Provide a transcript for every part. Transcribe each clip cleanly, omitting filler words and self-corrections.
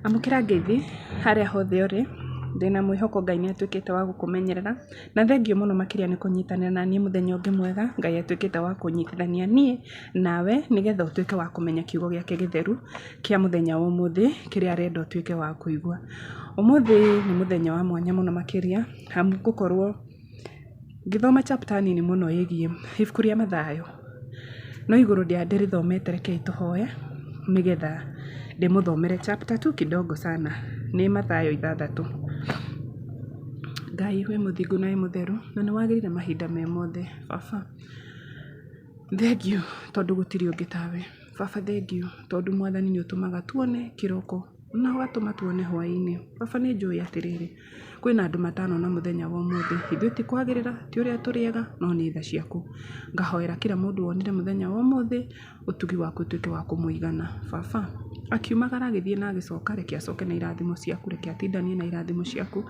Amũkĩra ngeithi harĩa hothe ũrĩ, ndĩna mwĩhoko Ngai nĩ atuĩkĩte wa gũkũmenyerera, na thengiũ mũno makĩria nĩ kũnyitanĩra naniĩ mũthenya ũngĩ mwega, Ngai atuĩkĩte wa kũnyitithania niĩ nawe, nĩgetha ũtuĩke wa kũmenya kiugo gĩake gĩtheru kĩa mũthenya wa ũmũthĩ, kĩrĩa arenda ũtuĩke wa kũigua. Ũmũthĩ nĩ mũthenya wa mwanya mũno makĩria, amu ngũkorwo ngĩthoma chapter nini mũno ĩgiĩ ibuku rĩa Mathayo, no igũrũ rĩa ndĩrĩthomete rekei tũhoe, nĩgetha ndĩmũthomere chapter tu kidogo sana, nĩ Mathayo 6. Ngai wĩ mũthingu na wĩ mũtheru, na nĩ wagĩrĩire mahinda me mothe. Baba, thengiũ tondũ gũtirĩ ũngĩ tawe. Baba thengiũ tondũ Mwathani nĩ ũtũmaga tuone kĩroko na ũgatũma tuone hwaĩ-inĩ. Baba nĩ njũĩ atĩrĩrĩ, kwĩna andũ matanona mũthenya wa ũmũthĩ, ithuĩ ti kwagĩrĩra, ti ũrĩa tũrĩ ega, no nĩ tha ciaku. Ngahoera kila mũndũ wonire mũthenya wa ũmũthĩ, ũtugi waku ũtuĩke wa kũmũigana. Baba, akiumagara agĩthiĩ na agĩcoka, reke acoke na irathimo ciaku, reke atindanie na irathimo ciaku,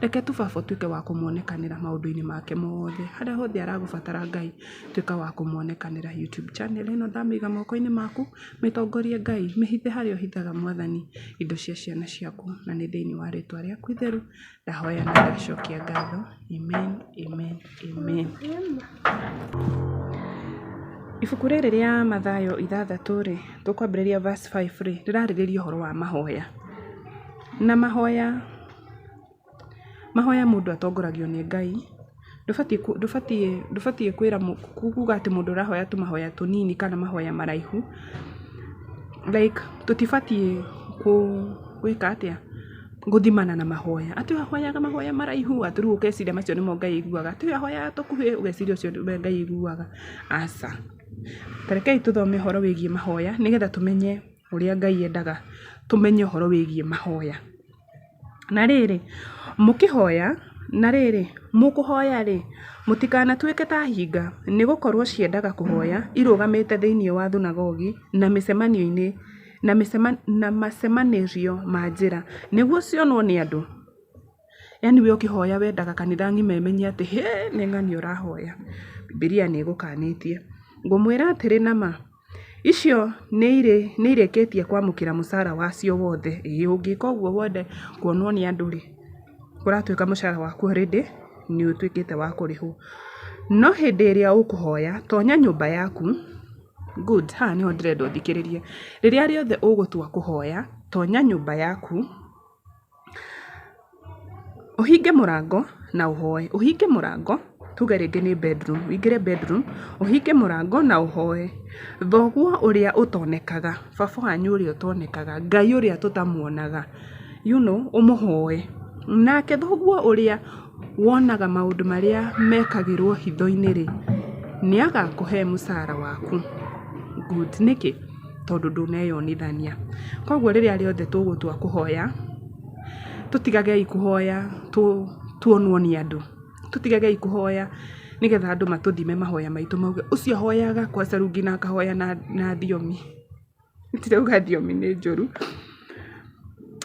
reke tu baba ũtuĩke wa kũmuonekanĩra maũndũ-inĩ make mothe. Harĩa hothe aragũbatara Ngai, tuĩka wa kũmuonekanĩra. YouTube channel ĩno ndamĩiga moko-inĩ maku, mĩtongorie Ngai, mĩhithe harĩa ũhithaga Mwathani indo cia ciana ciaku, na nĩ thĩinĩ wa rĩtwa rĩaku itheru ndahoya na ndacokia ngatho. Amen, amen, amen. Ibuku rĩrĩ rĩa Mathayo 6 rĩ, tũkwambĩrĩria verse 5 rĩ, rĩrarĩrĩria ũhoro wa mahoya. Na mahoya, mahoya mũndũ atongoragio nĩ Ngai, ndũbatiĩ ndũbatiĩ ndũbatiĩ kwĩra kuga atĩ mũndũ ũrahoya tũmahoya tũnini kana mahoya maraihu, like tũtibatiĩ gwĩka atĩa, gũthimana na mahoya. Atĩ ũyũ ahoyaga mahoya maraihu, atĩ rĩu ũgeciria macio nĩmo Ngai aiguaga, atĩ ũyũ ahoyaga tũkuhĩ ũgeciria ũcio nĩwe Ngai aiguaga, aca. Ta rekei tũthome ũhoro wĩgiĩ mahoya nĩgetha tũmenye ũrĩa Ngai endaga tũmenye ũhoro wĩgiĩ mahoya. Na rĩrĩ, mũkĩhoya, na rĩrĩ, mũkũhoya-rĩ, mũtikanatuĩke ta hinga, nĩ gũkorwo ciendaga kũhoya irũgamĩte thĩinĩ wa thunagogi na mĩcemanio-inĩ na macemanĩrio ma njĩra, nĩguo cionwo nĩ andũ. Yaani we ũkĩhoya wendaga kanitha ng'ima ĩmenye atĩ hĩ nĩ ng'ania ũrahoya. Bibilia nĩ ĩgũkanĩtie. Ngũmwĩra atĩrĩ na ma, icio nĩ irĩkĩtie kwamũkĩra mũcara wacio wothe. Ĩĩ ũngĩka ũguo wende kuonwo nĩ andũ rĩ, ũratuĩka mũcara waku already nĩ ũtuĩkĩte wa kũrĩhwo. No hĩndĩ ĩrĩa ũkũhoya, tonya nyũmba yaku, good, haha nĩho ndĩrenda ũthikĩrĩrie. Rĩrĩa rĩothe ũgũtua kũhoya, tonya nyũmba yaku, ũhinge mũrango na ũhoe. Ũhinge mũrango, tuge rĩngĩ nĩ bedroom, ũingĩre bedroom, ũhinge mũrango na ũhoe. Thoguo ũrĩa ũtonekaga, baba wanyu ũrĩa ũtonekaga, Ngai ũrĩa tũtamuonaga, you know, ũmũhoe. Nake thoguo ũrĩa wonaga maũndũ marĩa mekagĩrwo hitho-inĩ rĩ, nĩ agakũhe mũcara waku. Good. Nĩkĩ? Tondũ ndũneyonithania. Koguo rĩrĩa rĩothe tũgũtua kũhoya, tũtigagei kũhoya tuonwo nĩ andũ. Tũtigagei kũhoya nĩgetha andũ matũthime mahoya maitũ mauge ũcio ahoyaga kwaca rĩu nginya akahoya na thiomi. Ndirauga thiomi nĩ njũru,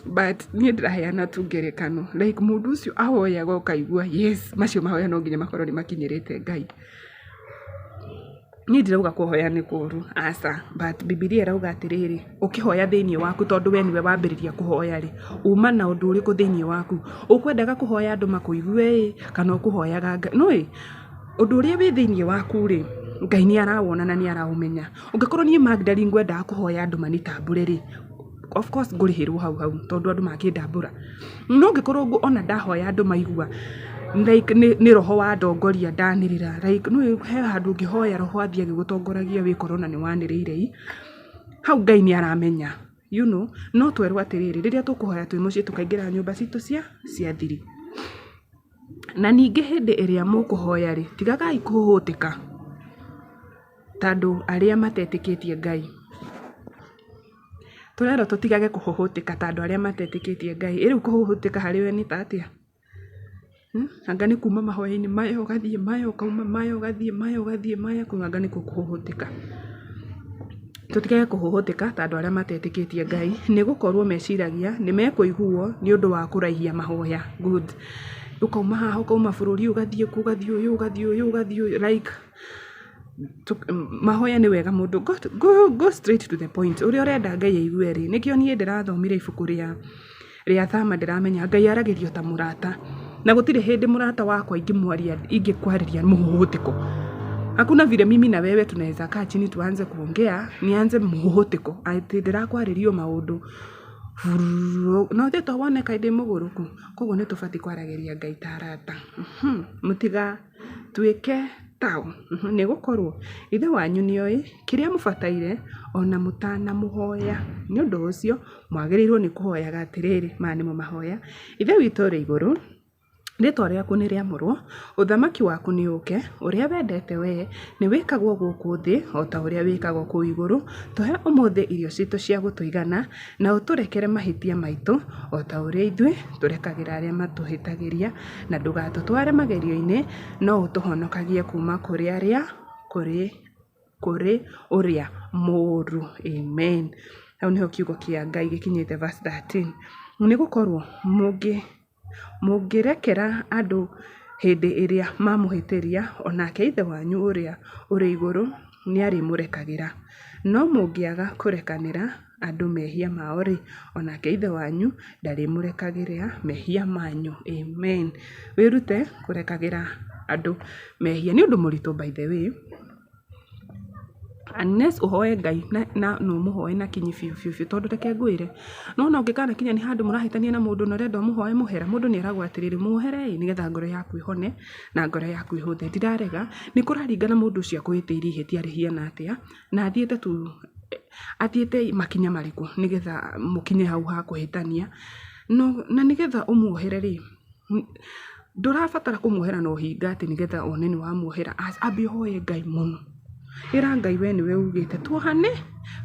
but niĩ ndĩraheana tu ngerekano. Like mũndũ ũcio ahoyaga ũkaigua yes, macio mahoya no nginya makorwo nĩ makinyĩrĩte Ngai. Niĩ ndirauga kũhoya nĩ kũũru, aca, but Bibilia ĩrauga atĩrĩrĩ, ũkĩhoya thĩiniĩ waku tondũ we nĩwe wambĩrĩria kũhoya rĩ, uma na ũndũ ũrĩkũ thĩiniĩ waku? Ũkwendaga kũhoya andũ makũigue ĩ, kana ũkũhoyaga Ngai? Nĩũĩ, ũndũ ũrĩa wĩ thĩiniĩ waku rĩ, Ngai nĩ arawona na nĩ araũmenya. Ũngĩkorwo niĩ Magdalene ngwendaga kũhoya andũ manitambũre rĩ, of course ngũrĩhĩrwo hau hau tondũ andũ mangĩndambũra. No ũngĩkorwo ona ndahoya andũ maigua like nĩ roho wandongoria ndanĩrĩra, like nĩũĩ he handũ ũngĩhoya roho athiĩ agĩgũtongoragia wĩkore ona nĩ wanĩrĩire ĩ, hau Ngai nĩ aramenya, you know. No twerwo atĩrĩrĩ, rĩrĩa tũkũhoya twĩ mũciĩ tũkaingĩra nyũmba citũ cia thiri. Na ningĩ hĩndĩ ĩrĩa mũkũhoya rĩ, tigagai kũhũhũtĩka ta andũ arĩa matetĩkĩtie Ngai. Tũrerwo tũtigage kũhũhũtĩka ta andũ arĩa matetĩkĩtie Ngai. Ĩ rĩu kũhũhũtĩka harĩ we nĩ ta atĩa? Anga nĩ kuma mahoya-inĩ maya ũgathiĩ maya, ũkauma maya ũgathiĩ maya, ũgathiĩ maya, kũu anga nĩkuo kũhũhũtĩka. Tũtigage kũhũhũtĩka ta andũ arĩa matetĩkĩtie Ngai, nĩ gũkorwo meciragia nĩ mekũiguo nĩ ũndũ wa kũraihia mahoya. Good. Ũkauma haha ũkauma bũrũri ũyũ ũgathiĩ kũ, ũgathiĩ ũyũ, ũgathiĩ ũyũ, ũgathiĩ ũyũ, like Mahoya nĩ wega mũndũ go, go straight to the point ũrĩa ũrenda Ngai aigue rĩ, nĩkĩo niĩ ndĩrathomire ibuku rĩa rĩa Thama ndĩramenya Ngai aragĩrio ta mũrata, na gũtirĩ hĩndĩ mũrata wakwa ingĩmwaria ingĩkwarĩria mũhũhũtĩko. Hakuna vile mimi na wewe tunaweza kaa chini tuanze kuongea nianze mũhũhũtĩko atĩ ndĩrakwarĩria o maũndũ no ithe to wone kaĩ ndĩ mũgũrũku. Koguo nĩ tũbatiĩ kwaragĩria Ngai ta arata. Mũtigatuĩke tao, nĩ gũkorwo Ithe wanyu nĩoĩ kĩrĩa mũbataire o na mũtanamũhoya. Nĩ ũndũ ũcio mwagĩrĩirwo nĩ kũhoyaga atĩrĩrĩ, maya nĩmo mahoya, Ithe witũ ũrĩ igũrũ, rĩtwa rĩaku nĩ rĩamũrwo, ũthamaki waku nĩ ũke, ũrĩa wendete wee nĩ wĩkagwo gũkũ thĩ o ta ũrĩa wĩkagwo kũu igũrũ. Tũhe ũmũthĩ irio citũ cia gũtũigana, na ũtũrekere mahĩtia maitũ o ta ũrĩa ithuĩ tũrekagĩra arĩa matũhĩtagĩria, na ndũgatũtware magerio-inĩ, no ũtũhonokagie kuuma kũrĩ arĩa kũrĩ kũrĩ ũrĩa mũũru. Amen. Hau nĩho kiugo kĩa Ngai gĩkinyĩte verse 13. Nĩ gũkorwo mũngĩ mũngĩrekera andũ hĩndĩ ĩrĩa mamũhĩtĩria, o nake Ithe wanyu ũrĩa ũrĩ igũrũ nĩ arĩmũrekagĩra. No mũngĩaga kũrekanĩra andũ mehia mao-rĩ, o nake Ithe wanyu ndarĩmũrekagĩra mehia manyu. Amen. Wĩrute kũrekagĩra andũ mehia. Nĩ ũndũ mũritũ by the way, unless ũhoe Ngai na na ũmũhoe na kinyi biũ biũ biũ, tondũ reke ngwĩre, nĩwona ũngĩkanakinya nĩ handũ mũrahĩtania na mũndũ na ũrenda ũmũhoe mũhera, mũndũ nĩ eragwo atĩrĩrĩ, muohere ĩ nĩgetha ngoro yaku ĩhone na ngoro yaku ĩhũthe. Ndirarega, nĩ kũraringana mũndũ ũcio akũhĩtĩirie ihĩtia rĩhiana atĩa, na athiĩte tu athiĩte makinya marĩkũ nĩgetha mũkinye hau ha kũhĩtania. No na nĩgetha ũmuohere rĩ, ndũrabatara kũmuohera na ũhinga atĩ nĩgetha one nĩ wamuohera, aca, ambia ũhoe Ngai mũno. Ĩra Ngai we nĩwe ugĩte tuohane,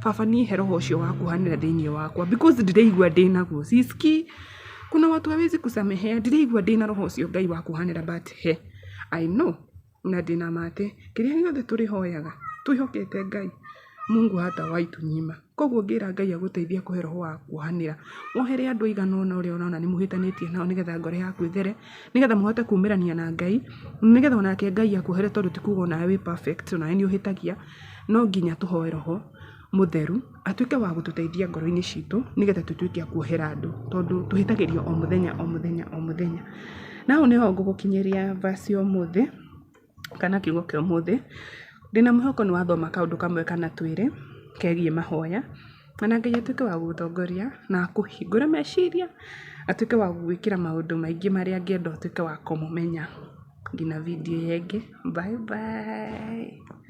baba niĩ he roho ũcio wa kuohanĩra thĩiniĩ wakwa because ndiraigua ndĩnaguo, sisikii. Kuna watu hawezi kusamehea, ndiraigua ndĩna roho ũcio Ngai wa kuohanĩra but he, I know na ndĩna ma atĩ kĩrĩa gĩothe tũrĩhoyaga twĩhokete Ngai, Mungu hatawahi tunyima. Koguo ngĩra Ngai agũteithie akũhe roho wa kuohanĩra, wohere andũ aigana ũna ũrĩa ũrona nĩ mũhĩtanĩtie nao nĩgetha ngoro yaku ĩthere, nĩgetha mũhote kumĩrania na Ngai, nĩgetha onake Ngai akuohere tondũ ti kuga onawe wĩ perfect, onawe nĩ ũhĩtagia, no nginya tũhoe roho mũtheru atuĩke wa gũtũteithia ngoro-inĩ citũ nĩgetha tũtuĩke a kuohera andũ, tondũ tũhĩtagĩrio o mũthenya o mũthenya o mũthenya. Na hau nĩho ngũgũkinyĩria verse ya ũmũthĩ, kana kiugo kĩa ũmũthĩ. Ndĩna mwĩhoko nĩ wathoma kaũndũ kamwe kana twĩrĩ kegiĩ mahoya, na Ngai atuĩke wa gũgũtongoria na akũhingũre meciria, atuĩke wa gũgwĩkĩra maũndũ maingĩ marĩa angĩenda ũtuĩke wa kũmũmenya. Nginya video ĩyo ĩngĩ, bye bye.